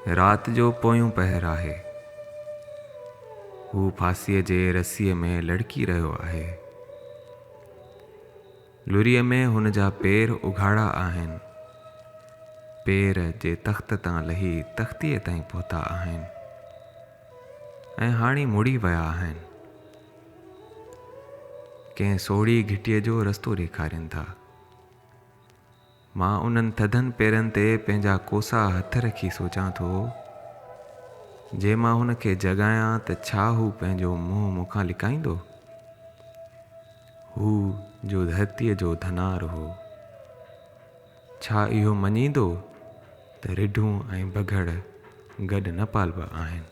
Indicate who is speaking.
Speaker 1: رات جو پويون پهر آهي. هو ڦاسيء جي رسيء ۾ لڙڪي رهيو آهي. لريء ۾ هن جا پير اگهاڙا آهن. پير جي تخت تان لهي تختيء تائين پهتا آهن ۽ هاڻي مڙي ويا آهن. ڪنهن سوڙهي گهٽيء جو رستو ڏيکارين ٿا. مان انهن ٿڌن پيرن تي پنهنجا ڪوسا هٿ رکي سوچان ٿو، جي مان هن کي جڳايان ته ڇا هو پنهنجو منهن مون کان لڪائيندو؟ هو جو ڌرتيء جو ڌنار هو، ڇا اهو مڃيندو ته رڍون ۽ بگهڙ گڏ نه پالبا آهن؟